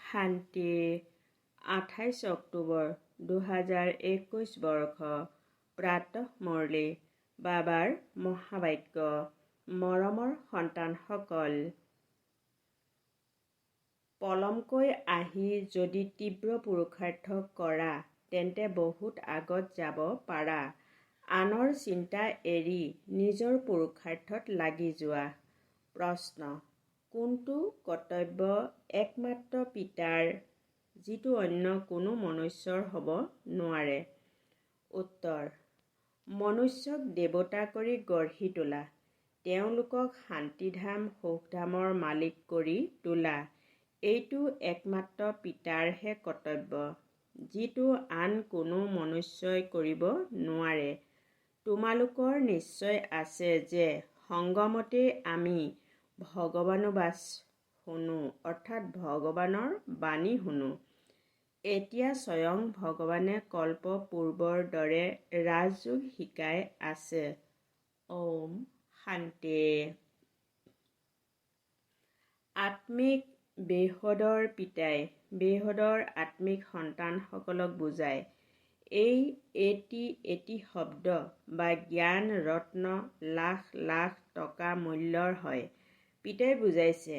শান্তি। 28 অক্টোবৰ 2021 বৰ্ষ, প্ৰাতঃ মুৰলী, বাবাৰ মহাবাক্য। মৰমৰ সন্তানসকল, পলমকৈ আহি যদি তীব্ৰ পুৰুষাৰ্থ কৰা তেন্তে বহুত আগত যাব পাৰা। আনৰ চিন্তা এৰি নিজৰ পুৰুষাৰ্থত লাগি যোৱা। প্ৰশ্ন: কোনটো কৰ্তব্য একমাত্ৰ পিতাৰ, যিটো অন্য কোনো মনুষ্যৰ হ'ব নোৱাৰে? উত্তৰ: মনুষ্যক দেৱতা কৰি গঢ়ি তোলা, তেওঁলোকক শান্তিধাম সুখধামৰ মালিক কৰি তোলা, এইটো একমাত্ৰ পিতাৰহে কৰ্তব্য, যিটো আন কোনো মনুষ্যই কৰিব নোৱাৰে। তোমালোকৰ নিশ্চয় আছে যে সংগমতেই আমি ভগৱানুবাচ শুনো অৰ্থাৎ ভগৱানৰ বাণী শুনো। এতিয়া স্বয়ং ভগৱানে কল্প পূৰ্বৰ দৰে ৰাজযোগ শিকাই আছে। ঔম শান্তি। আত্মিক বেহদৰ পিতাই বেহদৰ আত্মিক সন্তানসকলক বুজায়, এই এটি এটি শব্দ বা জ্ঞান ৰত্ন লাখ লাখ টকা মূল্যৰ হয়। পিতাই বুজাইছে,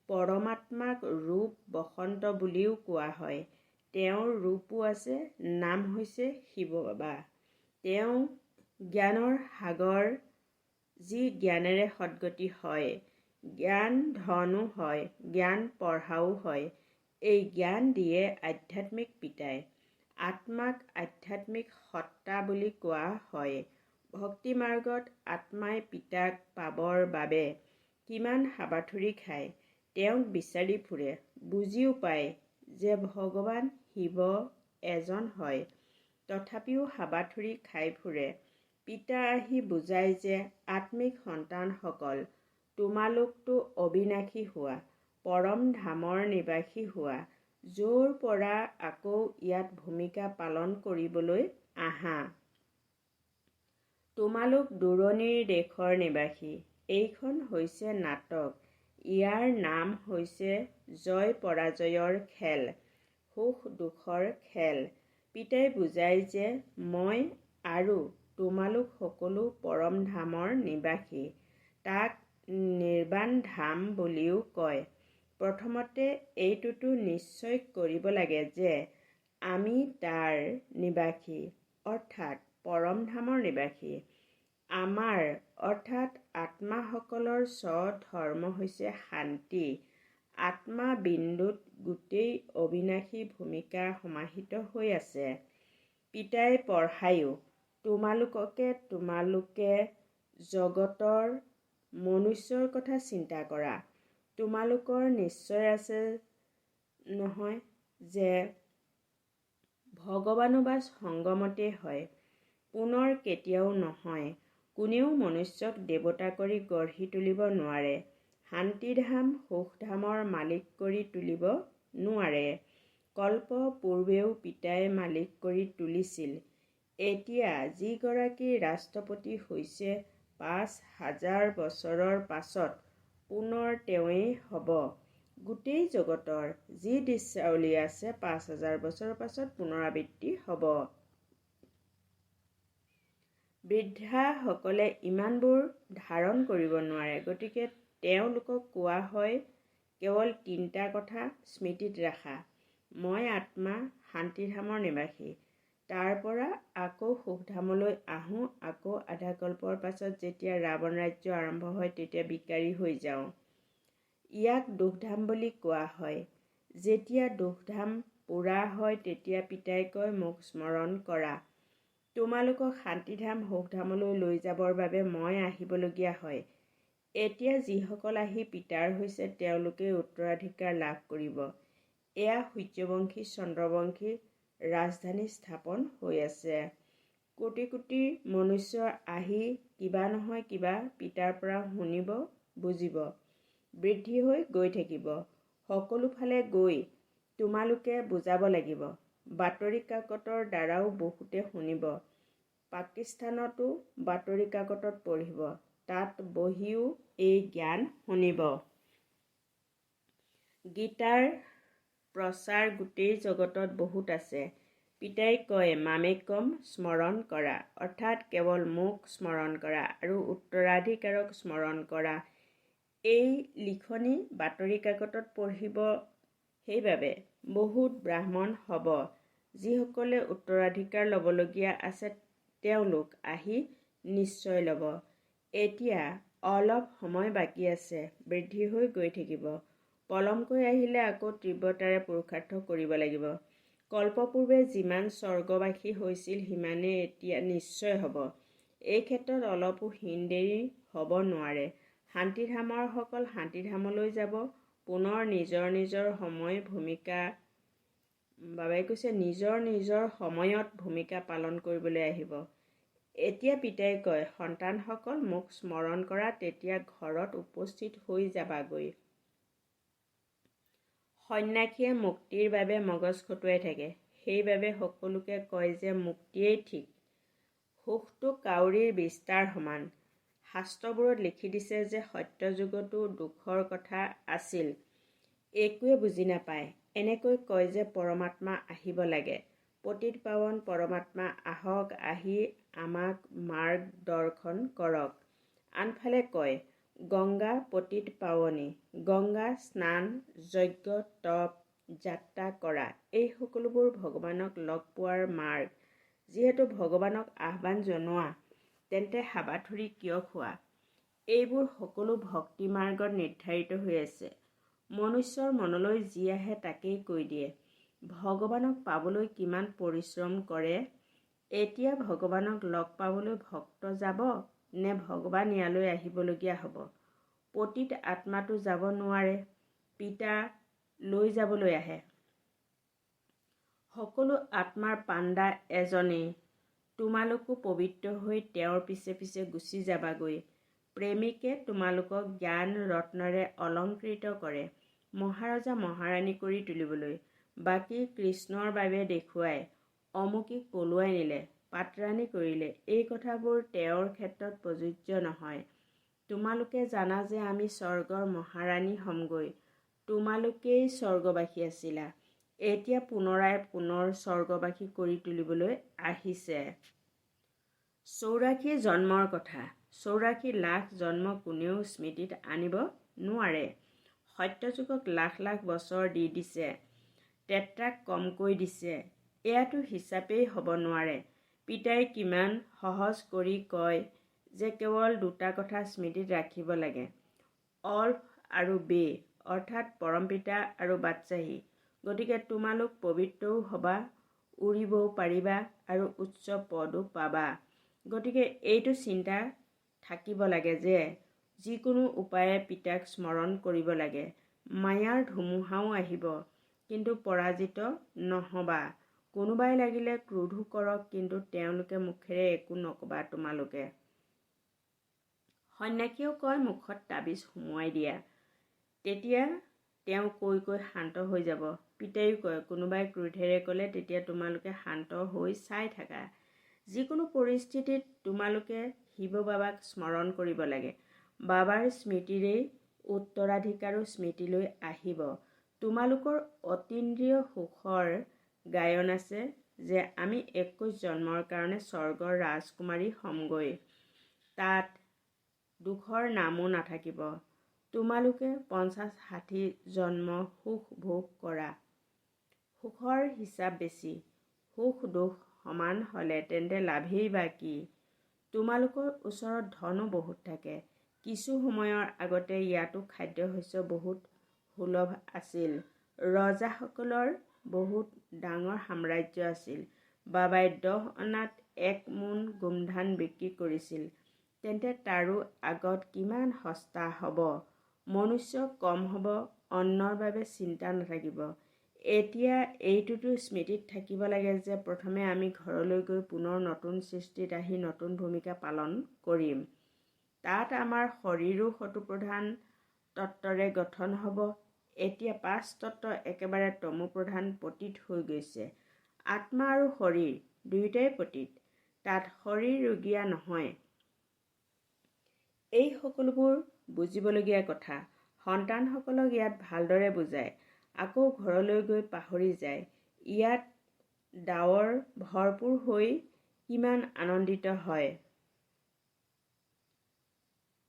পৰমাত্মাক ৰূপ বসন্ত বুলিও কোৱা হয়। তেওঁৰ ৰূপো আছে, নাম হৈছে শিৱ বাবা। তেওঁ জ্ঞানৰ সাগৰ, যি জ্ঞানেৰে সদ্গতি হয়। জ্ঞান ধনো হয়, জ্ঞান পঢ়াও হয়। এই জ্ঞান দিয়ে আধ্যাত্মিক পিতাই। আত্মাক আধ্যাত্মিক সত্তা বুলি কোৱা হয়। ভক্তি মাৰ্গত আত্মাই পিতাক পাবৰ বাবে কিমান হাবাথুৰি খায়, তেওঁক বিচাৰি ফুৰে। বুজিও পায় যে ভগৱান শিৱ এজন হয়, তথাপিও হাবাথুৰি খাই ফুৰে। পিতা আহি বুজায় যে আত্মিক সন্তানসকল, তোমালোকতো অবিনাশী হোৱা, পৰম ধামৰ নিবাসী হোৱা, য'ৰ পৰা আকৌ ইয়াত ভূমিকা পালন কৰিবলৈ আহা। তোমালোক দূৰণিৰ দেশৰ নিবাসী। এইখন হৈছে নাটক। ইয়াৰ নাম হৈছে জয়-পৰাজয়ৰ খেল, সুখ-দুখৰ খেল। পিতাই বুজায় যে মই আৰু তোমালোক সকলো পৰমধামৰ নিবাসী। তাক নিৰ্বাণধাম বুলিও কয়। প্ৰথমতে এইটোতো নিশ্চয় কৰিব লাগে যে আমি তাৰ নিবাসী অৰ্থাৎ পৰমধামৰ নিবাসী। আমাৰ অৰ্থাৎ আত্মাসকলৰ স্বধৰ্ম হৈছে শান্তি। আত্মা বিন্দুত গোটেই অবিনাশী ভূমিকা সমাহিত হৈ আছে। পিতাই পঢ়ায়ো তোমালোককে, তোমালোকে জগতৰ মনুষ্যৰ কথা চিন্তা কৰা। তোমালোকৰ নিশ্চয় আছে নহয় যে ভগৱানুবাচ সংগমতেই হয়, পুনৰ কেতিয়াও নহয়। কোনেও মনুষ্যক দেৱতা কৰি গঢ়ি তুলিব নোৱাৰে, শান্তিধাম সুখধামৰ মালিক কৰি তুলিব নোৱাৰে। কল্প পূৰ্বেও পিতাই মালিক কৰি তুলিছিল। এতিয়া যিগৰাকী ৰাষ্ট্ৰপতি হৈছে 5000 বছৰৰ পাছত পুনৰ তেওঁৱেই হ'ব। গোটেই জগতৰ যি দৃশ্যাৱলী আছে 5000 বছৰৰ পাছত পুনৰাবৃত্তি হ'ব। বৃদ্ধাসকলে ইমানবোৰ ধাৰণ কৰিব নোৱাৰে, গতিকে তেওঁলোকক কোৱা হয় কেৱল তিনিটা কথা স্মৃতিত ৰাখা। মই আত্মা শান্তিধামৰ নিবাসী, তাৰ পৰা আকৌ সুখধামলৈ আহোঁ। আকৌ আধাকল্পৰ পাছত যেতিয়া ৰাৱণ ৰাজ্য আৰম্ভ হয় তেতিয়া বিকাৰী হৈ যাওঁ। ইয়াক দুখধাম বুলি কোৱা হয়। যেতিয়া দুখধাম পূৰা হয় তেতিয়া পিতাই কয়, মোক স্মৰণ কৰা। তোমালোকক শান্তিধাম সুখধামলৈ লৈ যাবৰ বাবে মই আহিবলগীয়া হয়। এতিয়া যিসকল আহি পিতাৰ হৈছে তেওঁলোকেই উত্তৰাধিকাৰ লাভ কৰিব। এয়া সূৰ্যবংশী চন্দ্ৰবংশী ৰাজধানী স্থাপন হৈ আছে। কোটি কোটি মনুষ্য আহি কিবা নহয় কিবা পিতাৰ পৰা শুনিব, বুজিব, বৃদ্ধি হৈ গৈ থাকিব। সকলো ফালে গৈ তোমালোকে বুজাব লাগিব। বাতৰি কাকতৰ দ্বাৰাও বহুতে শুনিব। পাকিস্তানতো বাতৰি কাকতত পঢ়িব। তাত বহিও এই জ্ঞান শুনিব। গীতাৰ প্ৰচাৰ গোটেই জগতত বহুত আছে। পিতাই কয়, মামেকম স্মৰণ কৰা, অৰ্থাৎ কেৱল মোক স্মৰণ কৰা আৰু উত্তৰাধিকাৰক স্মৰণ কৰা। এই লিখনি বাতৰি কাকতত পঢ়িব, সেইবাবে বহুত ব্ৰাহ্মণ হ'ব। যিসকলে উত্তৰাধিকাৰ ল'বলগীয়া আছে তেওঁলোক আহি নিশ্চয় ল'ব। এতিয়া অলপ সময় বাকী আছে, বৃদ্ধি হৈ গৈ থাকিব। পলমকৈ আহিলে আকৌ তীব্ৰতাৰে পুৰুষাৰ্থ কৰিব লাগিব। কল্পপূৰ্বে যিমান স্বৰ্গবাসী হৈছিল সিমানেই এতিয়া নিশ্চয় হ'ব। এই ক্ষেত্ৰত অলপো হীন দেৰি হ'ব নোৱাৰে। শান্তিধামৰ সকল শান্তিধামলৈ যাব। পুনৰ নিজৰ নিজৰ সময় ভূমিকা, বাবাই কৈছে নিজৰ নিজৰ সময়ত ভূমিকা পালন কৰিবলৈ আহিব। এতিয়া পিতাই কয়, সন্তানসকল মোক স্মৰণ কৰা, তেতিয়া ঘৰত উপস্থিত হৈ যাবাগৈ। সন্ন্যাসীয়ে মুক্তিৰ বাবে মগজ খটুৱাই থাকে, সেইবাবে সকলোকে কয় যে মুক্তিয়েই ঠিক। সুখটো কাউৰীৰ বিস্তাৰ সমান। শাস্ত্ৰবোৰত লিখি দিছে যে সত্যযুগতো দুখৰ কথা আছিল, একোৱে বুজি নাপায়। এনেকৈ কয় যে পৰমাত্মা আহিব লাগে, পতিত পাৱন পৰমাত্মা আহক, আহি আমাক মাৰ্গ দৰ্শন কৰক। আনফালে কয় গংগা পতিত পাৱনী, গংগা স্নান, যজ্ঞ, তপ, যাত্ৰা কৰা, এই সকলোবোৰ ভগৱানক লগ পোৱাৰ মাৰ্গ। যিহেতু ভগৱানক আহ্বান জনোৱা, তেন্তে হাবাথুৰি কিয় খোৱা? এইবোৰ সকলো ভক্তি মাৰ্গত নিৰ্ধাৰিত হৈ আছে। মনুষ্যৰ মনলৈ যি আহে তাকেই কৈ দিয়ে। ভগৱানক পাবলৈ কিমান পৰিশ্ৰম কৰে। এতিয়া ভগৱানক লগ পাবলৈ ভক্ত যাব নে ভগৱান ইয়ালৈ আহিবলগীয়া হ'ব? পতিত আত্মাটো যাব নোৱাৰে, পিতা লৈ যাবলৈ আহে। সকলো আত্মাৰ পাণ্ডা এজনেই। তোমালোকো পবিত্ৰ হৈ তেওঁৰ পিছে পিছে গুচি যাবাগৈ। প্ৰেমিকে তোমালোকক জ্ঞান ৰত্নৰে অলংকৃত কৰে, মহাৰজা মহাৰাণী কৰি তুলিবলৈ। বাকী কৃষ্ণৰ বাবে দেখুৱাই অমুকীক পলুৱাই নিলে, পাতৰাণী কৰিলে, এই কথাবোৰ তেওঁৰ ক্ষেত্ৰত প্ৰযোজ্য নহয়। তোমালোকে জানা যে আমি স্বৰ্গৰ মহাৰাণী হ'মগৈ। তোমালোকেই স্বৰ্গবাসী আছিলা, এতিয়া পুনৰাই পুনৰ স্বৰ্গবাসী কৰি তুলিবলৈ আহিছে। 84 জন্মৰ কথা, 84 লাখ জন্ম কোনেও স্মৃতিত আনিব নোৱাৰে। সত্যযুগক লাখ লাখ বছৰ দি দিছে, ত্ৰেতাক কমকৈ দিছে। এয়াতো হিচাপেই হ'ব নোৱাৰে। পিতাই কিমান সহজ কৰি কয় যে কেৱল দুটা কথা স্মৃতিত ৰাখিব লাগে, অল্ফ আৰু বে, অৰ্থাৎ পৰমপিতা আৰু বাদশ্বাহী। গতিকে তোমালোক পবিত্ৰও হ'বা, উৰিবও পাৰিবা আৰু উচ্চ পদো পাবা। গতিকে এইটো চিন্তা থাকিব লাগে যে যিকোনো উপায়ে পিতাক স্মৰণ কৰিব লাগে। মায়াৰ ধুমুহাও আহিব, কিন্তু পৰাজিত নহ'বা। কোনোবাই লাগিলে ক্ৰোধো কৰক, কিন্তু তেওঁলোকে মুখেৰে একো নক'বা তোমালোকে। সন্ন্যাসীয়েও কয়, মুখত তাবিজ সুমুৱাই দিয়া, তেতিয়া তেওঁ কৈ কৈ শান্ত হৈ যাব। পিতাইও কয়, কোনোবাই ক্ৰোধেৰে ক'লে তেতিয়া তোমালোকে শান্ত হৈ চাই থাকা। যিকোনো পৰিস্থিতিত তোমালোকে শিৱ বাবাক স্মৰণ কৰিব লাগে। বাবাৰ স্মৃতিৰেই উত্তৰাধিকাৰো স্মৃতিলৈ আহিব। তোমালোকৰ অতীন্দ্ৰিয় সুখৰ গায়ন আছে যে আমি 21 জন্মৰ কাৰণে স্বৰ্গৰ ৰাজকুমাৰী হ'মগৈ, তাত দুখৰ নামো নাথাকিব। তোমালোকে 50-60 জন্ম সুখ ভোগ কৰা। সুখৰ হিচাপ বেছি। সুখ দুখ সমান হ'লে তেন্তে লাভেই বা কি? তোমালোকৰ ওচৰত ধনো বহুত থাকে। কিছু সময়ৰ আগতে ইয়াতো খাদ্যশস্য বহুত সুলভ আছিল। ৰজাসকলৰ বহুত ডাঙৰ সাম্ৰাজ্য আছিল। বাবাই 10 অনাত 1 মোন গোমধান বিক্ৰী কৰিছিল। তেন্তে তাৰো আগত কিমান সস্তা হ'ব? মনুষ্য কম হ'ব, অন্নৰ বাবে চিন্তা নাথাকিব। এতিয়া এইটোতো স্মৃতিত থাকিব লাগে যে প্ৰথমে আমি ঘৰলৈ গৈ পুনৰ নতুন সৃষ্টিত আহি নতুন ভূমিকা পালন কৰিম। তাত আমাৰ শৰীৰো সতোপ্ৰধান তত্ত্বৰে গঠন হ'ব। এতিয়া 5 তত্ত্ব একেবাৰে তমোপ্ৰধান পতিত হৈ গৈছে। আত্মা আৰু শৰীৰ দুয়োটাই পতিত, তাত শৰীৰ ৰোগীয়া নহয়। এই সকলোবোৰ বুজিবলগীয়া কথা। সন্তানসকলক ইয়াত ভালদৰে বুজায়। আকৌ ঘৰলৈ গৈ পাহৰি যায়। ইয়াত ডাৱৰ ভৰপূৰ হৈ কিমান আনন্দিত হয়।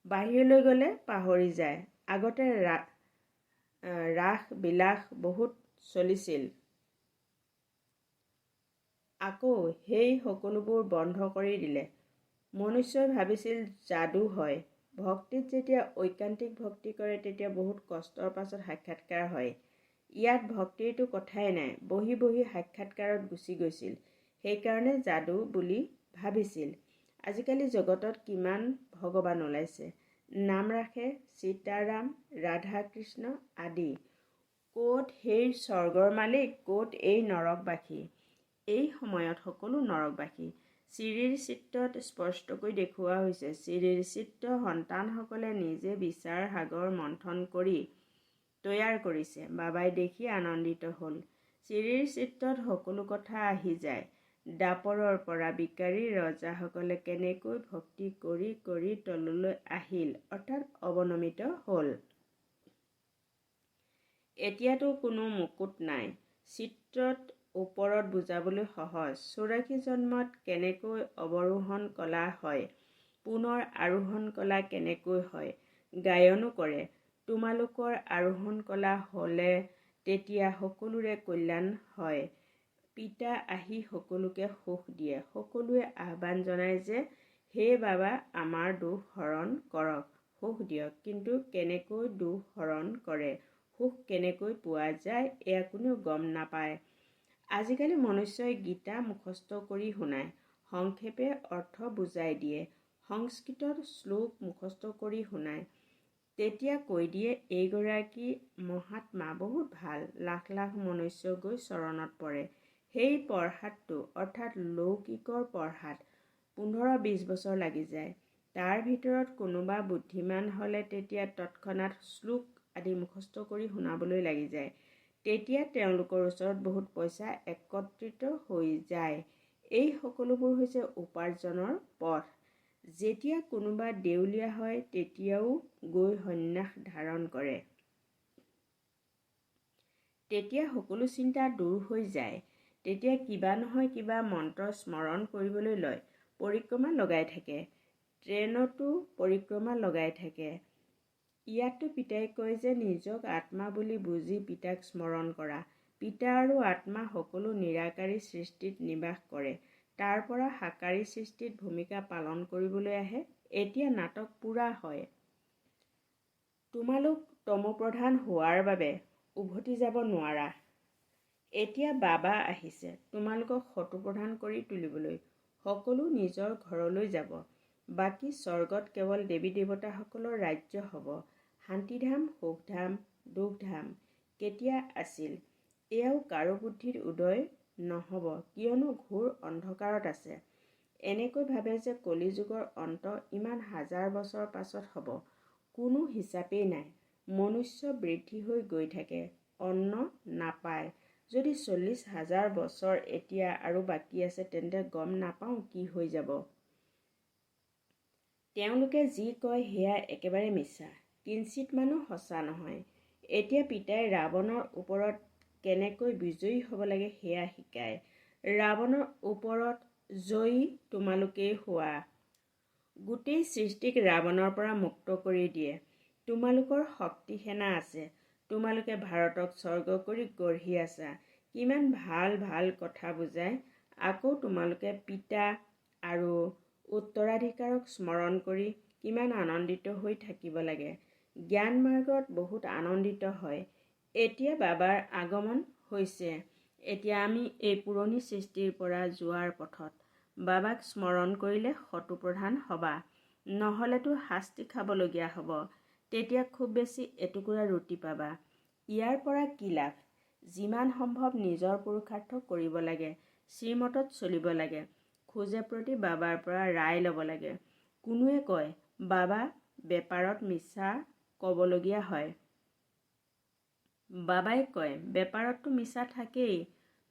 বাহিৰলৈ গ'লে পাহৰি যায়। আগতে ৰাস-বিলাস বহুত চলিছিল। আকৌ সেই সকলোবোৰ বন্ধ কৰি দিলে। মনুষ্যই ভাবিছিল যাদু হয়। ভক্তিত যেতিয়া ঐকান্তিক ভক্তি কৰে তেতিয়া বহুত কষ্টৰ পাছত সাক্ষাৎকাৰ হয়। ইয়াত ভক্তিৰতো কথাই নাই। বহি বহি সাক্ষাৎকাৰত গুচি গৈছিল সেইকাৰণে যাদু বুলি ভাবিছিল। আজিকালি জগতত কিমান ভগৱান ওলাইছে। নাম ৰাখে সীতাৰাম, ৰাধা-কৃষ্ণ আদি। ক'ত সেই স্বৰ্গৰ মালিক, ক'ত এই নৰকবাসী। এই সময়ত সকলো নৰকবাসী। চিৰিৰ চিত্ৰত স্পষ্টকৈ দেখুওৱা হৈছে। চিৰিৰ চিত্ৰ সন্তানসকলে নিজে বিচাৰ সাগৰ মন্থন কৰি তৈয়াৰ কৰিছে। বাবাই দেখি আনন্দিত হ'ল। চিৰিৰ চিত্ৰত সকলো কথা আহি যায়। দ্বাপৰৰ পৰা বিকাৰী ৰজাসকলে কেনেকৈ ভক্তি কৰি কৰি তললৈ আহিল অৰ্থাৎ অৱনমিত হ'ল। এতিয়াতো কোনো মুকুট নাই। চিত্ৰত ওপৰত বুজাবলৈ সহজ। 84 জন্মত কেনেকৈ অৱৰোহণ কলা হয়, পুনৰ আৰোহণ কলা কেনেকৈ হয়, গায়নো কৰে। তোমালোকৰ আৰোহণ কলা হ'লে তেতিয়া সকলোৰে কল্যাণ হয়। পিতা আহি সকলোকে সুখ দিয়ে। সকলোৱে আহ্বান জনায় যে হে বাবা আমাৰ দুখ হৰণ কৰক, সুখ দিয়ক। কিন্তু কেনেকৈ দুখ হৰণ কৰে, সুখ কেনেকৈ পোৱা যায়, এয়া কোনেও গম নাপায়। আজিকালি মনুষ্যই গীতা মুখস্থ কৰি শুনায়, সংক্ষেপে অৰ্থ বুজাই দিয়ে। সংস্কৃতত শ্লোক মুখস্থ কৰি শুনায়। তেতিয়া কৈ দিয়ে এইগৰাকী মহাত্মা বহুত ভাল, লাখ লাখ মনুষ্য গৈ চৰণত পৰে। সেই পঢ়াতটো অৰ্থাৎ লৌকিকৰ পঢ়াত 15-20 বছৰ লাগি যায়। তাৰ ভিতৰত কোনোবা বুদ্ধিমান হ'লে তেতিয়া তৎক্ষণাত শ্লোক আদি মুখস্থ কৰি শুনাবলৈ লাগি যায়। তেতিয়া তেওঁলোকৰ ওচৰত বহুত পইচা একত্ৰিত হৈ যায়। এই সকলোবোৰ হৈছে উপাৰ্জনৰ পথ। যেতিয়া কোনোবা দেউলীয়া হয় তেতিয়াও গৈ সন্ন্যাস ধাৰণ কৰে। তেতিয়া সকলো চিন্তা দূৰ হৈ যায়। তেতিয়া কিবা নহয় কিবা মন্ত্ৰ স্মৰণ কৰিবলৈ লয়, পৰিক্ৰমা লগাই থাকে। ট্ৰেইনতো পৰিক্ৰমা লগাই থাকে। ইয়াততো পিতাই কয় যে নিজক আত্মা বুলি বুজি পিতাক স্মৰণ কৰা। পিতা আৰু আত্মা সকলো নিৰাকাৰী সৃষ্টিত নিবাস কৰে। তাৰ পৰা সাকাৰী সৃষ্টিত ভূমিকা পালন কৰিবলৈ আহে। এতিয়া নাটক পূৰা হয়। তোমালোক তমোপ্ৰধান হোৱাৰ বাবে উভতি যাব নোৱাৰা। এতিয়া বাবা আহিছে তোমালোকক সতোপ্ৰধান কৰি তুলিবলৈ। সকলো নিজৰ ঘৰলৈ যাব। বাকী স্বৰ্গত কেৱল দেৱী-দেৱতাসকলৰ ৰাজ্য হ'ব। শান্তিধাম, সুখধাম, দুখধাম কেতিয়া আছিল, এয়াও কাৰো বুদ্ধিত উদয় নহ'ব কিয়নো ঘোৰ অন্ধকাৰত আছে। এনেকৈ ভাবে যে কলিযুগৰ অন্ত ইমান হাজাৰ বছৰ পাছত হ'ব। কোনো হিচাপেই নাই। মনুষ্য বৃদ্ধি হৈ গৈ থাকে, অন্ন নাপায়। যদি 40 হাজাৰ বছৰ এতিয়া আৰু বাকী আছে তেন্তে গম নাপাওঁ কি হৈ যাব। তেওঁলোকে যি কয় সেয়া একেবাৰে মিছা, কিঞ্চিতমানো সঁচা নহয়। এতিয়া পিতাই ৰাৱণৰ ওপৰত কেনেকৈ বিজয়ী হ'ব লাগে সেয়া শিকায়। ৰাৱণৰ ওপৰত জয়ী তোমালোকেই হোৱা। গোটেই সৃষ্টিক ৰাৱণৰ পৰা মুক্ত কৰি দিয়ে। তোমালোকৰ শক্তি সেনা আছে। তোমালোকে ভাৰতক স্বৰ্গ কৰি গঢ়ি আছা। কিমান ভাল ভাল কথা বুজায়। আকৌ তোমালোকে পিতা আৰু উত্তৰাধিকাৰক স্মৰণ কৰি কিমান আনন্দিত হৈ থাকিব লাগে। জ্ঞান মাৰ্গত বহুত আনন্দিত হয়। এতিয়া বাবাৰ আগমন হৈছে। এতিয়া আমি এই পুৰণি সৃষ্টিৰ পৰা যোৱাৰ পথত। বাবাক স্মৰণ কৰিলে সতোপ্ৰধান হ'বা, নহ'লেতো শাস্তি খাবলগীয়া হ'ব। তেতিয়া খুব বেছি এটুকুৰা ৰুটি পাবা। ইয়াৰ পৰা কি লাভ? যিমান সম্ভৱ নিজৰ পুৰুষাৰ্থ কৰিব লাগে, শ্ৰীমতত চলিব লাগে। খোজে প্ৰতি বাবাৰ পৰা ৰায় ল'ব লাগে। কোনোৱে কয়, বাবা বেপাৰত মিছা ক'বলগীয়া হয়। বাবাই কয়, বেপাৰততো মিছা থাকেই।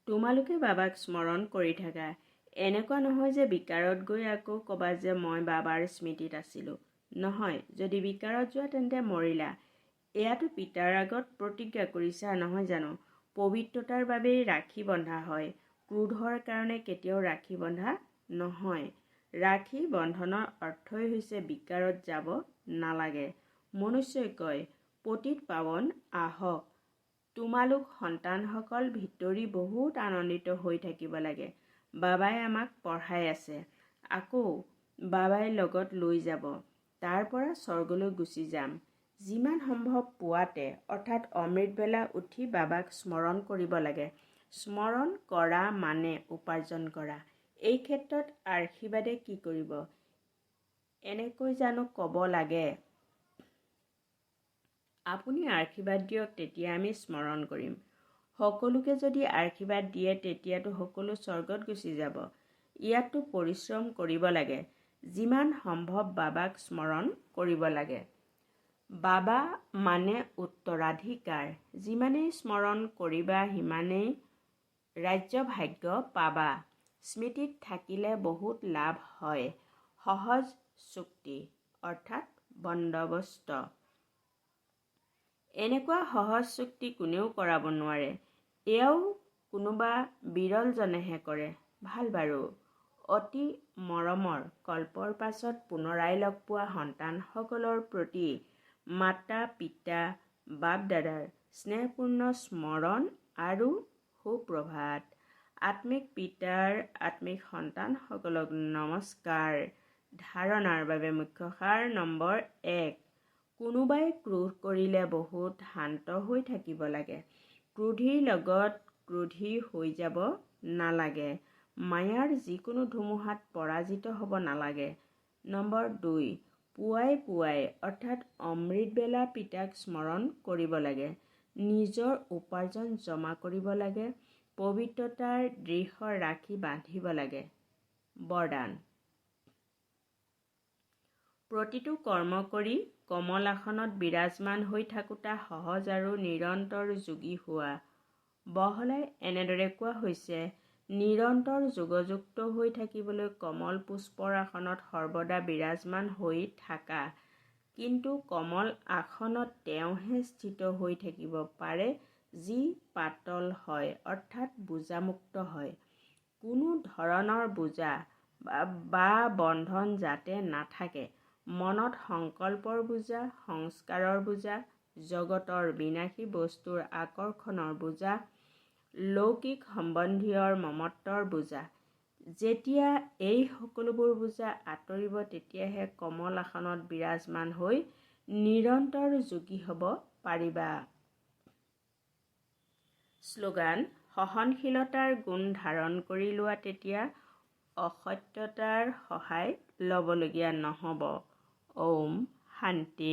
তোমালোকে বাবাক স্মৰণ কৰি থাকা। এনেকুৱা নহয় যে বিকাৰত গৈ আকৌ ক'বা যে মই বাবাৰ স্মৃতিত আছিলোঁ। নহয়, যদি বিকাৰত যোৱা তেন্তে মৰিলা। এয়াতো পিতাৰ আগত প্ৰতিজ্ঞা কৰিছা নহয় জানো? পবিত্ৰতাৰ বাবেই ৰাখী বন্ধা হয়, ক্ৰোধৰ কাৰণে কেতিয়াও ৰাখী বন্ধা নহয়। ৰাখী বন্ধনৰ অৰ্থই হৈছে বিকাৰত যাব নালাগে। মনুষ্যই কয়, পতিত পাৱন আহক। তোমালোক সন্তানসকল ভিতৰি বহুত আনন্দিত হৈ থাকিব লাগে। বাবাই আমাক পঢ়াই আছে, আকৌ বাবাই লগত লৈ যাব, তাৰ পৰা স্বৰ্গলৈ গুচি যাম। যিমান সম্ভৱ পুৱাতে অৰ্থাৎ অমৃতবেলা উঠি বাবাক স্মৰণ কৰিব লাগে। স্মৰণ কৰা মানে উপাৰ্জন কৰা। এই ক্ষেত্ৰত আশীৰ্বাদে কি কৰিব? এনেকৈ জানো ক'ব লাগে, আপুনি আশীৰ্বাদ দিয়ক, তেতিয়া আমি স্মৰণ কৰিম। সকলোকে যদি আশীৰ্বাদ দিয়ে তেতিয়াতো সকলো স্বৰ্গত গুচি যাব। ইয়াততো পৰিশ্ৰম কৰিব লাগে। যিমান সম্ভৱ বাবাক স্মৰণ কৰিব লাগে। বাবা মানে উত্তৰাধিকাৰ। যিমানেই স্মৰণ কৰিবা সিমানেই ৰাজ্য ভাগ্য পাবা। স্মৃতিত থাকিলে বহুত লাভ হয়। সহজ চুক্তি অৰ্থাৎ বন্দোবস্ত। এনেকুৱা সহজ চুক্তি কোনেও কৰাব নোৱাৰে। এয়াও কোনোবা বিৰলজনেহে কৰে। ভাল বাৰু, অতি মৰমৰ কল্পৰ পাছত পুনৰাই লগ পোৱা সন্তানসকলৰ প্ৰতি মাতা পিতা বাপদাদাৰ স্নেহপূৰ্ণ স্মৰণ আৰু সুপ্ৰভাত। আত্মিক পিতাৰ আত্মিক সন্তানসকলক নমস্কাৰ। ধাৰণাৰ বাবে মুখ্য সাৰ নম্বৰ 1, কোনোবাই ক্ৰোধ কৰিলে বহুত শান্ত হৈ থাকিব লাগে। ক্ৰোধীৰ লগত ক্ৰোধী হৈ যাব নালাগে। মায়াৰ যিকোনো ধুমুহাত পৰাজিত হ'ব নালাগে। নম্বৰ 2, পুৱাই পুৱাই অৰ্থাৎ অমৃতবেলা পিতাক স্মৰণ কৰিব লাগে। নিজৰ উপাৰ্জন জমা কৰিব লাগে। পবিত্ৰতাৰ দৃঢ় ৰাখি বান্ধিব লাগে। বৰদান। প্ৰতিটো কৰ্ম কৰি কমল আসনত বিৰাজমান হৈ থাকোঁতা সহজ আৰু নিৰন্তৰ যোগী হোৱা। বহলাই এনেদৰে কোৱা হৈছে, নিৰন্তৰ যোগযুক্ত হৈ থাকিবলৈ কমল পুষ্পৰ আসনত সৰ্বদা বিৰাজমান হৈ থাকা। কিন্তু কমল আসনত তেওঁহে স্থিত হৈ থাকিব পাৰে যি পাতল হয়, অৰ্থাৎ বোজামুক্ত হয়। কোনো ধৰণৰ বোজা বা বন্ধন যাতে নাথাকে। মনত সংকল্পৰ বোজা, সংস্কাৰৰ বোজা, জগতৰ বিনাশী বস্তুৰ আকৰ্ষণৰ বোজা, লৌকিক সম্বন্ধীয়ৰ মমত্বৰ বোজা। যেতিয়া এই সকলোবোৰ বোজা আঁতৰিব তেতিয়াহে কমল আসনত বিৰাজমান হৈ নিৰন্তৰ যোগী হ'ব পাৰিবা। শ্লোগান, সহনশীলতাৰ গুণ ধাৰণ কৰি লোৱা, তেতিয়া অসত্যতাৰ সহায় ল'বলগীয়া নহ'ব। ওম শান্তি।